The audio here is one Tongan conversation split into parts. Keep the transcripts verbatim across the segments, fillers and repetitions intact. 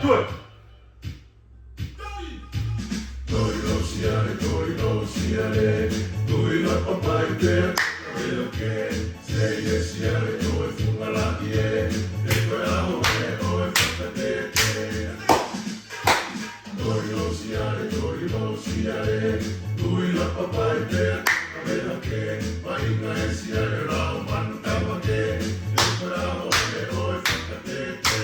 Toi lousiale, toi lousiale, tui la papai pea, pea ke, sei e siale, ʻo e funga lahi ē, ʻe koe ʻaho ē, ʻo e fakatete. Toi lousiale, toi lousiale, tui la papai pea, pea ke, painga e siale lau manu tamake, ʻe koe ʻaho ē, ʻo e fakatete.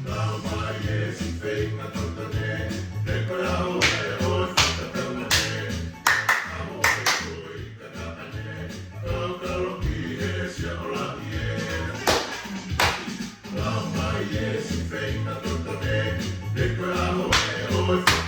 Lau mai e si feinga totone, ʻe koe ʻaho ē, ʻo e fakatete. Lau mai e si feinga totone, ʻe koe ʻaho ē, ʻo e fakatete. Lau mai e si feinga totone, ʻe koe ʻaho ē, ʻo e fakatete. Kau kalo ki he sia ʻo lahi ē. Lau mai e si feinga totone, ʻe koe ʻaho ē, ʻo e fakatete.